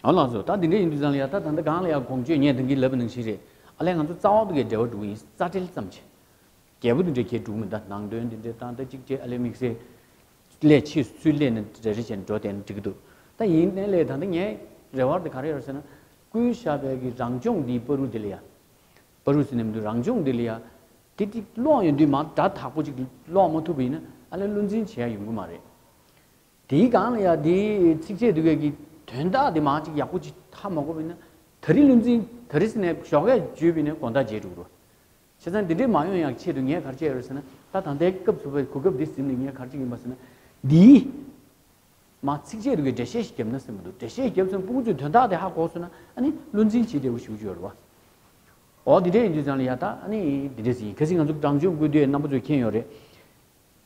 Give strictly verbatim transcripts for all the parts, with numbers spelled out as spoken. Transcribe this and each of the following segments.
ཨ་ལགས་སོ། ད་འདི་འདྲ་ཡིན་དུས་ཙང་ལ་ཡ། ད་ད་ལྟ་གང་ལ་ཡ་གོང་བརྗོད་ངས་ད་གིན་ལབ་པ་ནང་བཞིན་རེད། ཨ་ལས་ང་ཚོ་རྩ་བ་ཏུ་གའི་འབྲེལ་བ་འགྲོ་གི་ཡིན། རྩ་འབྲེལ་ཙམ་བྱས། རྒྱས་པོ་འདི་འདྲ་གས་འགྲུག་མི་འདུག་ནང་དོན་འདི་འདྲ་དང་ད་གཅིག་བྱས་ཨ་ལས་དམིགས་བསལ་ལས་ཕྱིས་སུ་ཚུར་སླེབས་ནས་རེ་རེ་བྱས་ནས་འགྲོ་བསྡད་ན་འགྲིག་གི་འདུག་ད་ཡིན་ནའི་ལས་ད་ལྟ་ངའི་རེ་བ་དེ་ག་རེ་ཡོད་ཟེར་ན། བསྐུལ་བཞག་པའི་གི་རང་སྦྱོང་འདིའི་བར་དུ་དེ་ལ་ཡ། བར་དུ་ཟེར་ནས་མི་འདུག་རང་སྦྱོང་འདི་ལ་ཡ། དེ་དེ་ཀློག་ཡོང་དུས་མ་སྒྲ་དག་པོ་ཅིག་ཀློག་མ་ཐུབ་པ་ཡིན་ན་ཨ་ལས་བློ་འཛིན་བྱེད་ཡ་ཡོང་གི་མ་རེད། དེའི་སྒང་ལ་ཡ་དེའི་ཚིགས་བཅད་འདི་གའི་གི་དོན་དག་དེ་མ་ཅིག་ཡག་པོ་ཅིག་ཧ་མ་གོ་བ་ཡིན་ན། ད་རེས་བློ་འཛིན། ད་རེས་ཟེར་ནས་ཞོགས་ཀས་བརྗོད་པ་ཡིན་ན་དགོང་དག་བརྗེད་འགྲོ་གི་རེད། བྱས་ཙང་འདི་འདྲའི་མ་ཡོང་ཡག་ཆེད་དུ་ངས་ག་རེ་བྱས་ཡོད་ཟེར་ན། ད་ད་ལྟའི་སྐབས་སུ་བའི་གོ་སྐབས་འདི་ཟིན་ནས་ངས་ག་རེ་བྱེད་ཀྱི་ཡིན་པ་ཟེར་ན། འདིའི་མ་ཚིགས་བཅད་དུ་གི་འགྲེལ་བཤད་ཞིག་བརྒྱབ་ན་བསམ་གྱི་འདུག་འགྲེལ་བཤད་བརྒྱབ་ཙང་ཕྲུ་གུ་ཚོས་དོན་དག་དེ་ཧ་གོ་སོང་ན་ཨ་ནི་བློ་འཛིན་བྱེད་བདེ་བོ་ཞེ་པོ་ཅིག་ཡོད་རེད་བ། འོ་འདི་འདྲ་ཡིན་དུས་ཙང་ལ་ཡ་ད་ཨ་ནི་འདི་འདྲ་ཟིན་ཡིན། གལ་སྲིད་ང་ཚོ་རང་སྦྱོང་བསྐུལ་དུས་རྣམ་པ་ཚོས་མཁྱེན་ཡོད་རེད།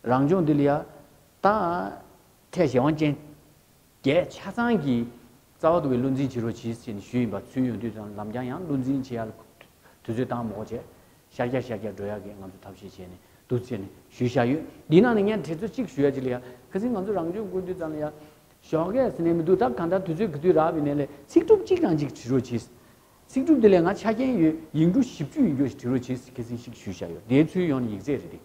རང་སྦྱོང་འདི་ལ་ཡ། ད། ཕྲད་གཞན་དབང་ཅན། བརྒྱད་ཆ་ཚང་གི་རྩ་བ་ཏུ་བའི་བློ་འཛིན་བྱེད་རོགས་གྱིས་ཟེར་ནས་ཞུས་ཡིན་པ། ཚུར་ཡོང་དུས་ཙང་ལམ་རྒྱང་ཡང་བློ་འཛིན་བྱེད་ཡ་ལ་དུས་ཚོད་བཏང་མ་དགོས་བྱས། ཤར་རྒྱག་ཤར་རྒྱག་འགྲོ་ཡ་གི་ང་ཚོ་ཐབས་ཤེས་བྱས་ནས་འདུག་ཟེར་ནས་ཞུས་བཞག་ཡོད། འདི་ནང་ནས་ངས་དྲི་ཚོ་གཅིག་ཞུ་ཡ་ཅིག་ལ་ཡ། ཁ་སང་ང་ཚོ་རང་སྦྱོང་བསྐུལ་དུས་ཙང་ལ་ཡ། ཞོགས་ཀས་ཟེར་ནས་མི་འདུག་ད་གང་ལྟར་དུས་ཚོད་གི་དུས་རག་པའི་ནས་ལས་ཚིག་གྲུབ་གཅིག་རང་གཅིག་བྲི་རོགས་གྱིས། ཚིག་གྲུབ་དེ་ལས་ང་ཆ་རྐྱེན་ཡོད་ཡིག་འབྲུ་བཞི་བཅུ་ཡིན་རྒྱུ་ཞིག་བྲི་རོགས་གྱིས་ཟེར་ཁ་སང་ཞིག་ཞུས་བཞག་ཡོད། དེའི་ཚུལ་ཡོང་ནས་ཡིག་ཚད་རེད་དེ།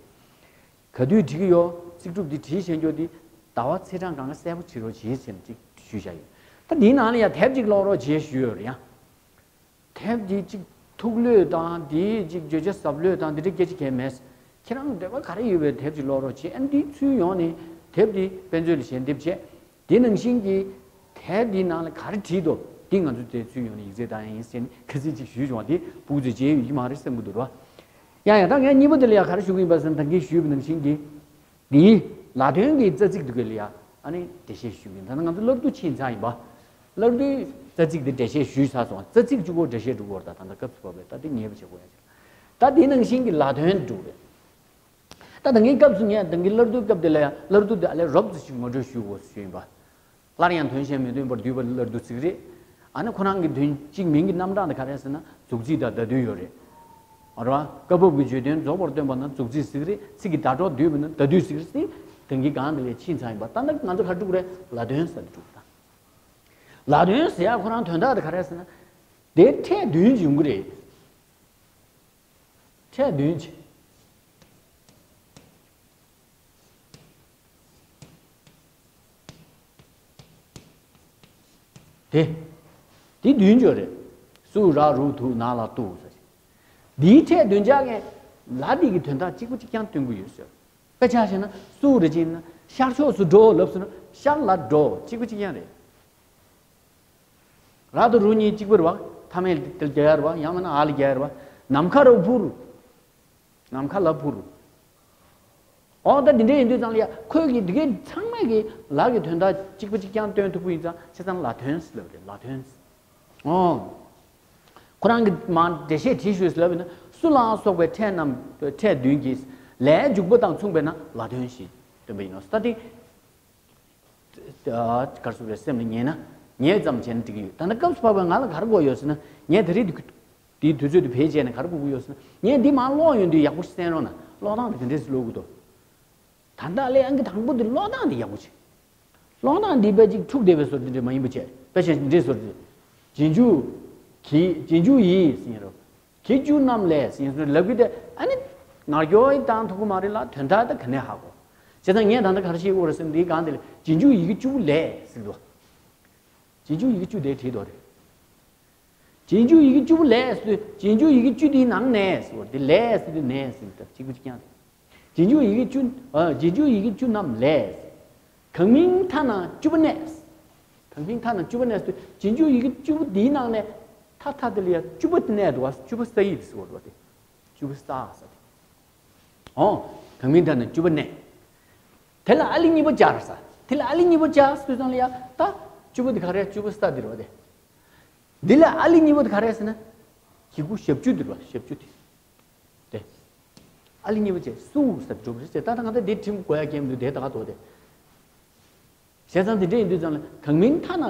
ག་དུས་བྲིས་ཀྱི་ཡོད། ཚིག་གྲུབ་འདི་བྲིས་ཤེས་རྒྱུ་འདི་ཟླ་བ་ཚེས་གྲངས་གང་ག་གསལ་པོ་བྲིས་རོགས་གྱིས་ཟེར་ནས་ཅིག་ཞུས་བཞག་ཡོད། ད་འདིའི་ནང་ལ་ཡང་དེབ་ཅིག་ཀློག་རོགས་བྱེད་ཞུས་ཡོད་རེད་ཡང་། དེབ་འདི་ཅིག་ཐུགས་བློས་དང་འདིའི་ཅིག་བརྗོད་བྱ་ཟབ་ལོས་དང་འདི་འདྲ་སྐད་ཆ་གང་མེད། ཁྱེད་རང་འདོད་པ་ག་རེ་ཡོད་པའི་དེབ་ཅིག་ཀློག་རོགས་བྱེད། ཨ་ནི་འདིའི་ཚུལ་ཡོང་ནས་དེབ་འདི་དཔེ་མཛོད་ལ་ཞལ་འདེབས་བྱས། དེ་ནང་བཞིན་གྱི་དེབ་འདིའི་ནང་ལ་ག་རེ་བྲིས་འདུག་འདི་ང་ཚོ་དེ་ཚུལ་ཡོང་ནས་ཡིག་ཚད་བཏང་ཡ་ཡིན་ཟེར་ནས་ཁ་སང་ཅིག་ཞུས་བྱུང་བ་དེ་ཕྲུ་གུ་ཚོས་བརྗེད་ཡོད་ཀྱི་མ་རེད་བསམ་གྱི་འདུག་རོ། ཡ་ཡ། ད་ངས་གཉིས་པ་དེ་ལ་ཡ་ག་རེ་ཞུ་གི་ཡིན་པ་ཟེར་ན། ད་གིན་ཞུས་པ་ནང་བཞིན་གྱི་འདིའི་ལ་དོན་གྱི་རྩ་ཚིག་འདི་ག་ལ་ཡ་ཨ་ནི་འགྲེལ་བཤད་ཞུ་གི་ཡིན། ད་ནི་ང་ཚོ་སླར་བསྡུ་ཕྱིན་ཚར་ཡིན་པ། སླར་བསྡུའི་རྩ་ཚིག་འདི་འགྲེལ་བཤད་ཞུས་ཚར་སོང་། རྩ་ཚིག་གཅིག་པོ་འགྲེལ་བཤད་འགྲོ་གི་ཡོད་རེད། ད་ད་ལྟ་སྐབས་སུ་བབས་པའི་ད་འདི་ངེས་པ་བྱེད་དགོས་ཡ་ཅིག་ད་འདི་ནང་བཞིན་གྱི་ལ་དོན་འགྲོ་གི་རེད། ད་ད་གིན་སྐབས་སུ་ངས་ད་གིན་སླར་བསྡུའི་སྐབས་དེ་ལ་ཡང་སླར་བསྡུ་དེ་ཨ་ལས་རོབ་ཙམ་ཞིག་ངོ་སྤྲོད་ཞུ་དགོས་ཞུས་ཡིན་པ། སླར་ཡང་དོན་གཞན་མི་སྟོན་པར་བསྡུས་པ་སླར་བསྡུ་ཚིག་རེད། ཨ་ནི་ཁོ་རང་གི་དོན་གཅིག་མིང་གི་རྣམ་གྲངས་དེ་ག་རེ་ཟེར་ན་མཛུབ་རྩིས་དང་བརྡ་དོན་ཡོད་རེད། ཨ་རོ། སྐབས་བབ་ཀྱི་བརྗོད་དོན་རྫོགས་པར་སྟོན་པ་ན་མཛུབ་རྩིས་ཚིག་རེད། ཚིག་གི་བརྡ་སྤྲོད་བསྡུས་པ་ན་བརྡ་བསྡུས་ཚིག་རེད་ཟེར། དོན་གྱི་སྒང་དེ་ལས་ཕྱིན་ཚར་ཡིན་པ། ད་ནི་ང་ཚོ་ག་རེ་འགྲོ་གི་རེད། ལ་དོན་ཟེར་དེ་འགྲོ་གི་རེད། ལ་དོན་ཟེར་ཡ་ཁོ་རང་དོན་དག་དེ་ག་རེ་ཟེར་ན། དེ་ཕྲད་བདུན་ཡོང་གི་རེད། ཕྲད་བདུན་བྱས། དེ། དེ་བདུན་ཅོ་རེད། སུ་ར་རུ་དུ་ན་ལ་ཏུ་ཟེར། འདིའི་ཕྲད་བདུན་ཅག་གིས་ལ་འདི་གི་དོན་དག་གཅིག་པ་གཅིག་རྐྱང་སྟོན་གི་ཡོད་ཟེར། དཔེ་ཆ་བཞག་ན་སུ་རེད་ཅེ་ན་ཤར་ཕྱོགས་སུ་འགྲོ་ལབ་སོང་ན་ཤར་ལ་འགྲོ་གཅིག་པ་གཅིག་རྐྱང་རེད། ར་དང་རུ་གཉིས་གཅིག་པ་རེད་བ། མཐའ་མེད་དེ་རྒྱག་ཡ་རེད་བ། ཡང་མིན་ན་ཨ་ལ་རྒྱག་ཡ་རེད་བ། ནམ་མཁའ་ར་འཕུར། ནམ་མཁའ་ལ་འཕུར། འོ་ད་འདི་འདྲ་ཡིན་དུས་ཙང་ལ་ཡ་ཁོས་ཀྱི་འདི་གའི་ཚང་མས་ཀྱི་ལ་གི་དོན་དག་གཅིག་པ་གཅིག་རྐྱང་སྟོན་ཐུབ་པ་ཡིན་ཙང་བྱས་ཙང་ལ་དོན་ཟེར་ལབ་རེད། ལ་དོན་ཟེར། འོ། ཁོ་རང་གི་མ་འགྲེལ་བཤད་བྲིས་ཞུས་ཟེར་ལབ་ཡིན་ན་སུ་ལ་སོགས་པའི་ཕྲད་རྣམས་ཕྲད་བདུན་གྱིས་ལའི་འཇུག་པ་དང་མཚུངས་པས་ན་ལ་དོན་ཞེས་སྟོན་པ་ཡིན་ནོ། ད་དེ། གར་སོགས་པའི་སེམས་ལ་ངེས་ན་ངེས་ཙམ་བྱས་ན་འགྲིག་གི་ཡོད། ད་ནི་སྐབས་སུ་བབས་པའི་ང་ལ་ག་རེ་དགོས་ཡོད་ཟེར་ན། ངས་ད་རེས་འདི་དུས་ཚོད་འདི་བེད་སྤྱད་ནས་ག་རེ་དགོས་ཀྱི་ཡོད་ཟེར་ན། ངས་འདི་མར་ཀློག་ཡོང་དུས་ཡག་པོ་ཞིག་གསན་རོགས་གནང་། ཀློག་སྟངས་དེ་ག་འདྲས་སེ་ཀློག་གི་འདུག་ད་ལྟ་ལས་ཨང་ཀི་དང་པོ་འདི་ཀློག་སྟངས་འདི་ཡག་པོ་བྱེད། ཀློག་སྟངས་འདི་དཔེ་ཅིག་འཁྲུག་བསྡད་པའི་བཟོ་འདི་འདྲས་མ་ཡིན་པ་བྱས། དཔེ་ཆ་འདི་འདྲས་བཟོ་འདི། རྗེས་འཇུག་གི་རྗེས་འཇུག་ཡིས་ཟེར་རོ། གི་བཅུ་རྣམས་ལས་ཟེར་ལབ་གི་དེ་ཨ་ནི་ངར་སྐྱོ་ཡི་བཏང་ཐུབ་གི་མ་རེད་ལ། དོན་དག་ད་ག་ནས་ཧ་གོ། བྱས་ཙང་ངས་ད་ལྟ་ག་རེ་བཤད་དགོས་རེད་ཟེར་ན། འདིའི་སྒང་དེ་ལ་རྗེས་འཇུག་ཡི་གེ་བཅུ་ལས་ཟེར་འདུག་རྗེས་འཇུག་ཡི་གེ་བཅུ་དེ་བྲིས་འདུག་རེད། རྗེས་འཇུག་ཡི་གེ་བཅུ་པོ་ལས་ཟེར་དུས་རྗེས་འཇུག་ཡི་གེ་བཅུ་དེའི་ནང་ནས་ཟེར་བ་དེ་ལས་ཟེར་དུས་ནས་ཟེར་དུས་གཅིག་པུ་གཅིག་རྐྱང་རེད། རྗེས་འཇུག་ཡི་གེ་བཅུ། ཨ། རྗེས་འཇུག་ཡི་གེ་བཅུ་རྣམས་ལས། གང་མིང་མཐའ་ན་བཅུ་པོ་གནས། གང་མིང་མཐའ་ན་བཅུ་པོ་གནས་ཟེར་དུས་རྗེས་འཇུག་ཡི་གེ་བཅུ་པོ་དེའི་ནང་ནས་མཐའ་མཐའ་དེ་ལ་ཡ་བཅུ་པོ་དེ་གནས་འདུག་བ། བཅུ་པོ་ས་ཡིག་ཟེར་བ་འདུག་བ་དེ། བཅུ་པོ་ས་ཟེར་དེ། འོ། གང་མིང་མཐའ་ན་བཅུ་པོ་གནས། དེ་ལ་ཨ་ལི་གཉིས་པ་སྦྱར་ས། དེ་ལ་ཨ་ལི་གཉིས་པ་སྦྱར་ཟེར་དུས་ཙང་ལ་ཡ་ད་བཅུ་པོ་དེ་ག་རེ། བཅུ་པོ་ས་དེ་རེད་བ་དེ། འདི་ལ་ཨ་ལི་གཉིས་པ་དེ་ག་རེ་ཟེར་ན། གི་གུ་ཞབས་ཀྱུ་འདི་རེད་བ། ཞབས་ཀྱུ་དེ། དེ། ཨ་ལི་གཉིས་པ་བྱས་སུ་ཟེར་འགྲོ་གི་རེད་ཟེར། ད་ད་ང་ད་འདི་ཁྲིམས་དགོས་ཡ་གལ་མི་འདུག་དེ་ད་ག་དོ་དེ། བྱས་ཙང་དེ་འདྲ་ཡིན་དུས་ཙང་ལ་གང་མིང་མཐའ་ན་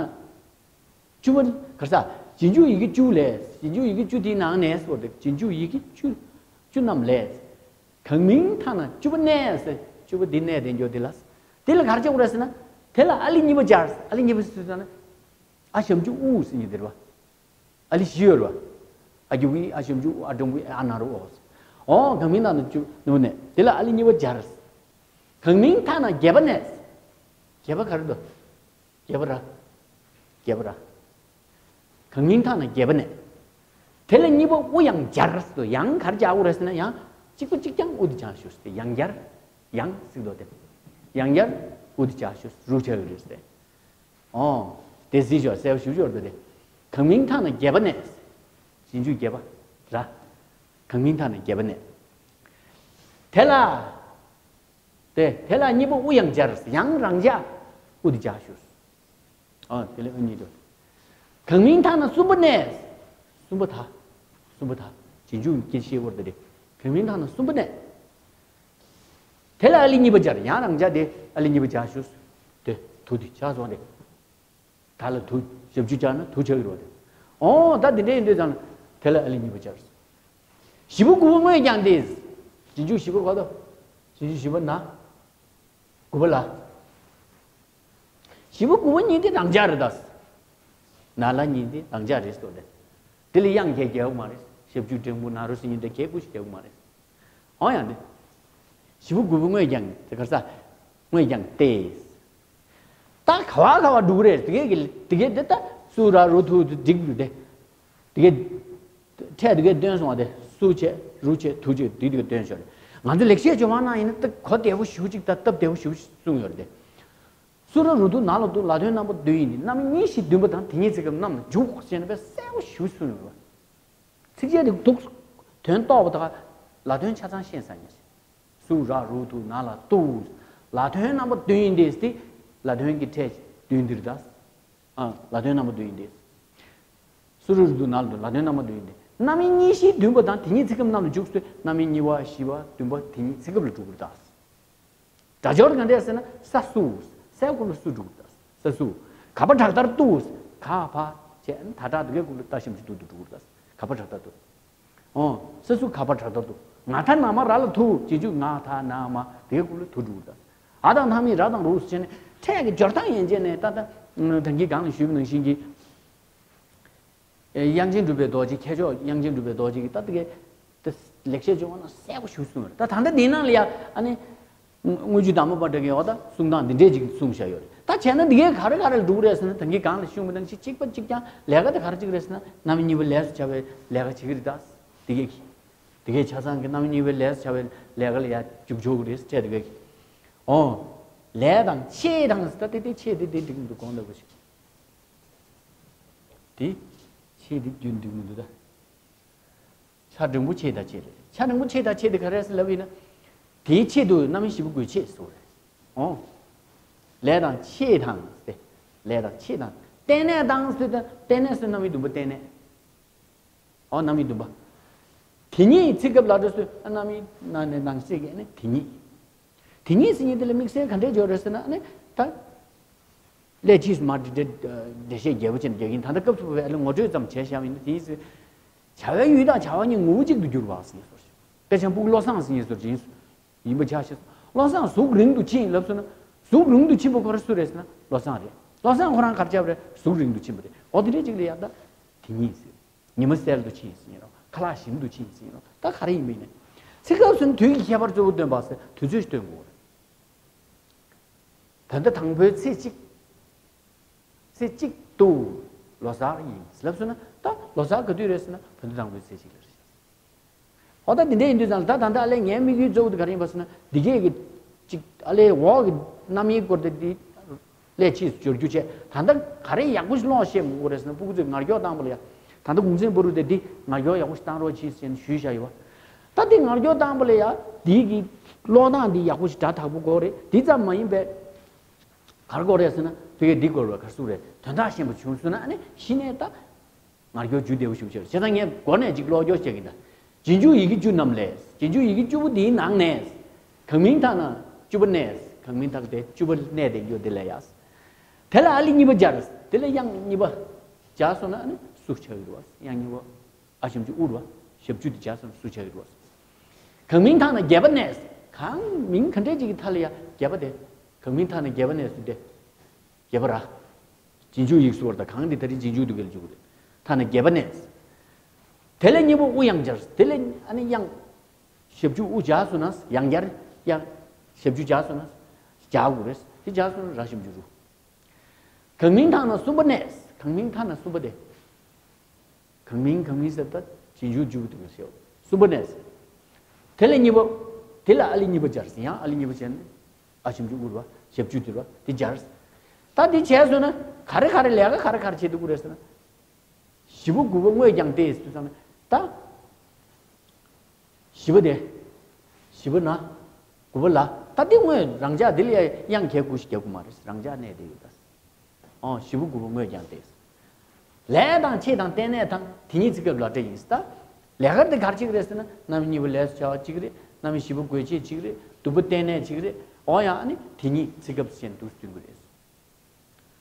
བཅུ་པ་ག་རེ་ཟ། རྗེས་འཇུག་ཡི་གེ་བཅུ་ལས། རྗེས་འཇུག་ཡི་གེ་བཅུ་དེའི་ནང་ནས་ཟེར་བ་དེ། རྗེས་འཇུག་ཡི་གེ་བཅུ། བཅུ་རྣམས་ལས། གང་མིང་མཐའ་ན་བཅུ་པ་གནས་ཟེར། བཅུ་པ་འདི་གནས་དེ་འཇོག་དེ་ལ། དེ་ལ་ག་རེ་བྱེད་དགོས་རེད་ཟེར་ན། དེ་ལ་ཨ་ལི་གཉིས་པ་སྦྱར། ཨ་ལི་གཉིས་པ་ཟེར་དུས་ཙང་ལ། ཨ་ཞབས་ཀྱུ་ཨུ་ཟེར་མཁན་དེ་རེད་པ། ཨ་ལི་བཞི་ཡོད་རེད་པ། ཨ་རྒྱུ་གི་ཨ་ཞབས་ཀྱུ་ཨུ། ཨ་འགྲེང་བུ་ཨ་ན་རོ་ཨོ། ཨོ་གང་མིང་དང་ནི་ཅུ་ནུ་ནས་དེ་ལ་ཨ་ལི་གཉིས་པ་སྦྱར། གང་མིང་མཐའ་ན་བརྒྱད་པ་ནས། བརྒྱད་པ་ག་རེ་འདུག་བརྒྱད་པ་ར། བརྒྱད་པ་ར། གང་མིང་མཐའ་ན་བརྒྱད་པ་ནས། དེ་ལ་གཉིས་པ་ཨུ་ཡང་སྦྱར་སོ། ཡང་ག་རེ་སྦྱར་དགོས་རེད་ཟེར་ན། ཡང་གཅིག་པ་གཅིག་རྐྱང་ཨུ་དེ་སྦྱར་ཞུ་སྟེ། ཡང་སྦྱར། ཡང་ཟེར་དོ་དེ། ཡང་སྦྱར་ཨུ་དེ་སྦྱར་ཞུ་རུ་ཆགས་ཡོད་རེད་ཟེར། ཨོ། དེ་གཟིགས་ཤོག་གསལ་པོ་ཞུ་ཞོར་དུ་རེད། གང་མིང་མཐའ་ན་བརྒྱད་པ་ནས། རྗེས་འཇུག་བརྒྱད་པ་ར། གང་མིང་མཐའ་ན་བརྒྱད་པ་ནས། དེ་ལ། དེ་དེ་ལ་གཉིས་པ་ཨུ་ཡང་སྦྱར། ཡང་རང་འཇགས་ཨུ་དེ་སྦྱར་ཞུ། ཨ་དེ་ལ་ཨུ་གཉིས་འགྲོ། གང་མིང་མཐའ་ན་གསུམ་པ་ནས། གསུམ་པ་ད། གསུམ་པ་ད། རྗེས་འཇུག་སྐད་ཤེས་བོར་དེ་རེད། གང་མིང་མཐའ་ན་གསུམ་པ་ནས། དེ་ལ་ཨ་ལི་གཉིས་པ་སྦྱར། ཡང་རང་འཇགས་དེ་ཨ་ལི་གཉིས་པ་སྦྱར་ཞུ། དེ་དུ་དེ་ཆགས་སོང་དེ། ད་ལ་དུ་ཞབས་ཀྱུ་སྦྱར་ན་དུ་ཆགས་ཀྱི་རེད་དེ། ཨོ་ད་དེ་འདྲ་ཡིན་དུས་ཙང་དེ་ལ་ཨ་ལི་གཉིས་པ་སྦྱར། བཞི་པ་དགུ་པ་དངོས་ཀྱང་སྟེ། རྗེས་འཇུག་བཞི་པ་གོ་ད། རྗེས་འཇུག་བཞི་པ་ན། དགུ་པ་ལ། བཞི་པ་དགུ་པ་གཉིས་དེ་རང་འཇགས་རེད་ད། ན་ལ་གཉིས་དེ་རང་འཇགས་རེད་ཟེར་དེ། དེ་ལ་དབྱངས་སྐད་རྒྱག་གི་མ་རེད། ཞབས་ཀྱུ་འགྲེང་བུ་ན་རོ་ཟེར་མཁན་དེ་སྐད་ཀུ་ཞིག་རྒྱག་གི་མ་རེད། ཨོ་ཡང་དེ། བཞི་པ་དགུ་པ་དངོས་ཀྱང་དེ་ག་ས། དངོས་ཀྱང་སྟེ། ད་ག་བ་ག་བ་འགྲོ་གི་རེད། དེ་གས་ཀྱི་དེ་གས་དེ་ད་སུ་ར་རུ་ཐུ་དེ་འགྲིག་འགྲོ་དེ། དེ་གས། ཕྲད་དེ་གས་སྟོན་སོང་བ་དེ་སུ་བྱས་རུ་བྱས་ཐུ་བྱས་དེ་དེ་གས་སྟོན་ཤོར་རེད། ང་ཚོ་ལེགས་བཤད་ལྗོན་དབང་ནང་ཡིན་ན་ད་གོ་བདེ་པོ་ཞེ་པོ་ཅིག་དང་སྟབས་བདེ་པོ་ཞེ་པོ་ཞིག་གསུངས་ཡོད་རེད་དེ། སུ་ར་རུ་ཐུ་ན་ལ་ཏུ། ལ་དོན་རྣམ་པ་བདུན་ཡིན་ཏེ། རྣམ་དབྱེ་གཉིས་བཞི་བདུན་པ་དང་དེ་ཉིད་ཚིག་སྐབས་རྣམས་ལ་འཇུག་ཅེས་ནས་དཔེ་གསལ་པོ་ཞེ་པོ་གསུངས་ཡོད་རེད། ཚིགས་བཅད་དེ་འདུག་དོན་རྟོགས་པ་དང་ལ་དོན་ཆ་ཚང་ཤེས་ས་ཉེ་ཞིང་། སུ་ར་རུ་ཐུ་ན་ལ་ཏུ། ལ་དོན་རྣམ་པ་བདུན་ཡིན་ཏེ་སྟེ། ལ་དོན་གྱི་ཕྲད་བདུན་འདིར་གདའ། ཨ། ལ་དོན་རྣམ་པ་བདུན་ཡིན་ཏེ། སུ་ར་རུ་ཐུ་ན་ལ་ཏུ། ལ་དོན་རྣམ་པ་བདུན་ཡིན་ཏེ། རྣམ་དབྱེ་གཉིས་བཞི་བདུན་པ་དང་དེ་ཉིད་ཚིག་སྐབས་རྣམས་ལ་འཇུག་སྟེ། རྣམ་དབྱེ་གཉིས་པ་བཞི་པ་བདུན་པ་དེ་ཉིད་ཚིག་སྐབས་ལ་འགྲོ་དགོས་གདའ། སྒྲ་སྦྱོར་ག་འདྲས་ཟེར་ན། ས་སུ། སའི་གུ་ལ་སུ་འགྲོ་དགོས་གདའ། ས་སུ། ག་པ་དྲག་མཐར་ཏུ། ག་བ་བྱས་ད་དྲག་དེ་གའི་གུ་ལ་ད་ཞབས་ཀྱུ་ཏུ་དུ་འགྲོ་དགོས་གདའ། ག་པ་དྲག་མཐར་ཏུ། ཨོ། ས་སུ་ག་པ་དྲག་མཐར་ཏུ། ང་ད་ན་མ་ར་ལ་ཐུ། རྗེས་འཇུག་ང་ད་ན་མ་དེ་གའི་གུ་ལ་ཐུ་འགྲོ་དགོས་གདའ། འ་དང་མཐའ་མེད་ར་དང་རུ་ཟེར་ནས་ཕྲད་ཀྱི་སྦྱོར་སྟངས་ཡན་ཆད་ནས་ད་ལྟ་ད་གིན་གོང་ལ་ཞུས་པ་ནང་བཞིན་གྱི། དབྱངས་ཅན་གྲུབ་པའི་རྡོ་རྗེ། མཁས་མཆོག་དབྱངས་ཅན་གྲུབ་པའི་རྡོ་རྗེ་གིས་ད་དེ་གའི་དེ་ལེགས་བཤད་ལྗོན་དབང་ནང་གསལ་པོ་ཞེ་པོ་གསུངས་ཡོད་རེད། ད་ད་ལྟ་འདི་ནང་ལ་ཡ་ཨ་ནི། དངུལ་ཆུ་དར་མ་པ་འདྲ་གི་འོ་ད་གསུང་སྟངས་འདི་འདྲས་ཅིག་གསུངས་བཞག་ཡོད་རེད། ད་བྱས་ན་འདི་གའི་ག་རེ་ག་རེ་ལ་འགྲོ་གི་རེད་ཟེར་ན། ད་གིན་གོང་ལ་ཞུས་པ་ནང་བཞིན་གཅིག་པ་གཅིག་རྐྱང་ལས་ཀ་དེ་ག་རེ་གཅིག་རེད་ཟེར་ན། རྣམ་དབྱེ་གཉིས་པ་ལས་སུ་བྱ་བའི་ལས་ཀ་བྱེད་ཀྱི་རེད་ད། འདི་གའི་གི། འདི་གའི་ཆ་ཚང་གི་རྣམ་དབྱེ་གཉིས་པའི་ལས་སུ་བྱ་བའི་ལས་ཀ་ལ་ཡ་འཇུག་ཆོག་གི་རེད་ཟེར། འདི་གའི་གི། ཨོ། ལས་དང་ཆེད་དང་ཟེར། ད་དེ་དེ་ཆེད་དེ་དེ་འགྲིག་མི་འདུག་གོང་ལྟ་བུ་ཞིག་དེ་ཆེད་དེ་རྒྱུན་འགྲིག་མི་འདུག་ད། ཆ་འགྲེང་བུ་ཆེ་དང་ཆེད་རེད། ཆ་འགྲེང་བུ་ཆེ་དང་ཆེད་དེ་ག་རེ་ཟེར་ལབ་ཡིན་ན། དེའི་ཆེད་དུ་རྣམ་དབྱེ་བཞི་པོ་དགོས་ཆེད་ཟེར་བ་རེད། ཨོ། ལས་དང་ཆེད་དང་ཟེར། ལས་དང་ཆེད་དང་། རྟེན་གནས་དང་ཟེར་དང་། རྟེན་གནས་ཟེར་རྣམ་དབྱེ་བདུན་པ་རྟེན་གནས། ཨོ། རྣམ་དབྱེ་བདུན་པ། དེ་ཉིད་ཚིག་སྐབས་ལ་འགྲོ་སྲོལ། རྣམ་དབྱེ་ནང་ནས་ནང་གསེས་ཀྱི་ནི་དེ་ཉིད། དེ་ཉིད་ཟེར་མཁན་དེ་ལ་དམིགས་བསལ་ག་འདྲས་སྦྱོར་རེད་ཟེར་ན་ནི་ད། ལས་ཕྱིས་སུ་མ་འདྲེ་འདྲེ་འགྲེལ་བཤད་རྒྱས་པོ་ཅན་རྒྱག་གིན། ད་ལྟ་སྐབས་སུ་བབས་པའི་ཨ་ལས་ངོ་སྤྲོད་ཙམ་བྱས་བཞག་པ་ཡིན་ན། དེ་ཉིད་ཟེར། བྱ་བའི་ཡུལ་དང་བྱ་བ་གཉིས་ངོ་བོ་གཅིག་ཏུ་གྱུར་པ་ཟེར་ནས་སོ། དཔེ་ཆ་ཕུག་བློ་བཟང་ཟེར་ནས་སོ་ཡིན། ཡིན་པ་ཆ་ཤས་བློ་བཟང་གཟུགས་རིང་དུ་ཕྱིན་ལབ་སོང་ན། གཟུགས་རིང་དུ་ཕྱིན་པ་ཁོ་རང་སུ་རེད་ཟེར་ན་བློ་བཟང་རེད། བློ་བཟང་ཁོ་རང་གར་བྱ་བ་རེད། གཟུགས་རིང་དུ་ཕྱིན་པ་རེད། འོ་དེ་འདྲས་ཅིག་ལ་ཡ་ད་དེ་ཉིད་ཟེར། ཉི་མ་གསལ་དུ་ཕྱིན་ཟེར་ཡིན་རོགས། ཁ་ལག་ཞིམ་དུ་ཕྱིན་ཟེར་ཡིན་རོགས། ད་ག་རེ་ཡིན་པ་ཡིན་ནའི། ཚིག་སྐབས་སུ་ནི་དུས་ཀྱི་ཁྱད་པར་གཙོ་བོ་སྟོན་པ་ཟེར་དུས་ཚོད་སྟོན་དགོས་རེད། ད་ལྟ་དང་པོའི་ཚེས་གཅིག་ཚེས་གཅིག་ཏུ་ལོ་གསར་ཡིན་ལབ་སོང་ན། ད་ལོ་གསར་ག་དུས་རེད་ཟེར་ན་ད་ལྟ་དང་པོའི་ཚེས་གཅིག་ལ་རེད། འོ་ད་འདི་འདྲ་ཡིན་དུས་ཙང་ལ་ད་ད་ལྟ་ཨ་ལས་ངའི་དམིགས་ཡུལ་གཙོ་བོ་དེ་ག་རེ་ཡིན་པ་ཟེར་ན། འདི་གས་ཀྱི་གཅིག་ཨ་ལས་འོག་གི་རྣམ་དབྱེ་སྐོར་དེ་འདི་ལས་ཕྱིས་སུ་འབྱོར་རྒྱུ་བྱས། ད་ལྟ་ག་རེ་ཡག་པོ་ཞིག་ཀློག་ཤེས་མི་དགོས་རེད་ཟེར་ན། སྤུ་གུ་ཚོས་ངར་སྐྱོག་བཏང་བ་ལ་ཡ། ད་ལྟ་གུང་སེང་བུ་རུ་དེ་འདི་ངར་སྐྱོག་ཡག་པོ་ཞིག་བཏང་རོགས་གྱིས་ཟེར་ནས་ཞུས་བཞག་ཡོད་པ། ད་འདི་ངར་སྐྱོག་བཏང་བ་ལ་ཡ་འདི་གི་ཀློག་སྟངས་འདི་ཡག་པོ་ཞིག་སྒྲ་དག་པོ་དགོས་རེད། འདི་ཙམ་མ་ཡིན་པའི། ག་རེ་དགོས་རེད་ཟེར་ན། དེ་གས་འདི་དགོས་རེད་པ། ག་རེ་ཟེར་རེད། དོན་དག་ཤེས་པ་བྱུང་སོང་ན་ཨ་ནི་གཞི་ནས་ད་ངར་སྐྱོག་རྒྱུ་བདེ་པོ་ཞིག་བྱེད། བྱས་ཙང་ངས་འགོ་ནས་ཅིག་ཀློག་སྐྱོར་བྱེད་ཀྱི་ཡིན་ད། རྗེས་འཇུག་ཡི་གེ་བཅུ་རྣམས་ལས། རྗེས་འཇུག་ཡི་གེ་བཅུ་པོ་འདིའི་ནང་ནས། གང་མིང་མཐའ་ན་བཅུ་པ་གནས། གང་མིང་མཐའ་དེ་བཅུ་པ་གནས་དེ་ཡོད་དེ་ལ་ཡ། དེ་ལ་ཨ་ལི་གཉིས་པ་སྦྱར། དེ་ལ་དབྱངས་གཉིས་པ་སྦྱར་སོང་ན་ཨ་ནི་སུ་ཆགས་ཀྱི་རེད་པ། དབྱངས་གཉིས་པ། ཨ་ཞབས་ཀྱུ་ཨུ་རེད་པ། ཞབས་ཀྱུ་དེ་སྦྱར་སོང་ན་སུ་ཆགས་ཀྱི་རེད་པ། གང་མིང་མཐའ་ན་བརྒྱད་པ་གནས། གང་མིང་ག་འདྲས་ཅིག་གི་མཐའ་ལ་ཡ་བརྒྱད་པ་དེ། གང་མིང་མཐའ་ན་བརྒྱད་པ་གནས་སུ་དེ། བརྒྱད་པ་ར། རྗེས་འཇུག་ཡིག་གཟུགས་བར་དང་གང་དེ་ད་རེས་རྗེས་འཇུག་དུ་གལ་འཇུག་རེད། ཐ་ན་བརྒྱད་པ་ནས། དེ་ལས་གཉིས་པ་དབུ་ཡང་སྦྱར། དེ་ལས་ཨ་ནི་དབྱངས། ཞབས་ཀྱུ་དབུ་སྦྱར་སོང་ན་ཡང་བསྐྱར་དབྱངས། ཞབས་ཀྱུ་སྦྱར་སོང་ན་སྦྱར་དགོས་རེད། དེ་སྦྱར་སོང་ན་ར་ཞབས་ཀྱུ་རུ། གང་མིང་ཐ་ན་གསུམ་པ་ནས། གང་མིང་ཐ་ན་གསུམ་པ་དེ། གང་མིང་གང་མིང་ཟེར་ད་རྗེས་འཇུག་འཇུག་ཏུ་ཞེས། གསུམ་པ་ནས། དེ་ལས་གཉིས་པ། དེ་ལ་ཨ་ལི་གཉིས་པ་སྦྱར། ཡང་ཨ་ལི་གཉིས་པ་བྱས་ནས། ཨ་ཞབས་ཀྱུ་དབུ་རུ་བ། ཞབས་ཀྱུ་དེ་རུ་བ། དེ་སྦྱར། ད་དེ་བྱས་སོང་ན་ག་རེ་ག་རེ་ལས་ཀ་ག་རེ་ག་རེ་བྱེད་དུ་དགོས་རེད་ཟེར་ན། བཞི་པ་དགུ་པ་དངོས་ཀྱང་སྟེ་ཟེར་ཙང་ནས་ད། བཞི་པ་དེ། བཞི་པ་ན། དགུ་པ་ལ། ད་འདི་དངོས་རང་འཇགས་འདི་ལ་དབྱངས་གལ་དགུ་ཞིག་རྒྱག་དགོས་མ་རེད། རང་འཇགས་གནས་དེ་ཡོད་ད། ཨོ་བཞི་པ་དགུ་པ་དངོས་ཀྱང་སྟེ། ལས་དང་ཆེད་དང་རྟེན་གནས་དང་དེ་ཉིད་ཚེ་སྐབས་ལ་སྤྲད་ཡིན་ད། ལས་ཀ་འདི་ག་རེ་བྱེད་ཀྱི་རེད་ཟེར་ན་རྣམ་གཉིས་པ་ལས་སུ་བྱ་བ་གཅིག་རེད། རྣམ་བཞི་པ་དགོས་ཆེད་གཅིག་རེད། བསྡུ་བ་རྟེན་གནས་གཅིག་རེད། ཨོ་ཡང་ཨ་ནི་དེ་ཉིད་ཚེ་སྐབས་ཟེར་འདུག་སྟོན་གྱི་རེད།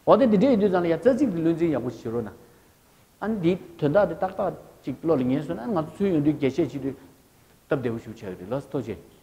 འོ་དེ་འདི་འདྲ་ཡིན་དུས་ཙང་ལ་ཡ་རྩ་ཚིག་འདི་བློ་འཛིན་ཡག་པོ་ཞིག་བྱེད་རོགས་གནང་། ཨ་ནི་འདིའི་དོན་དག་འདི་ཏག་ཏག་ཅིག་བློ་ལ་ངེས་སོང་ན་ང་ཚོ་ཚུར་ཡོང་དུས་རྒྱས་བཤད་བྱེད་དུས་སྟབས་བདེ་པོ་ཞིག་ཆགས་ཀྱི་རེད། ལགས་སོ། ཐུགས་རྗེ་ཆེ།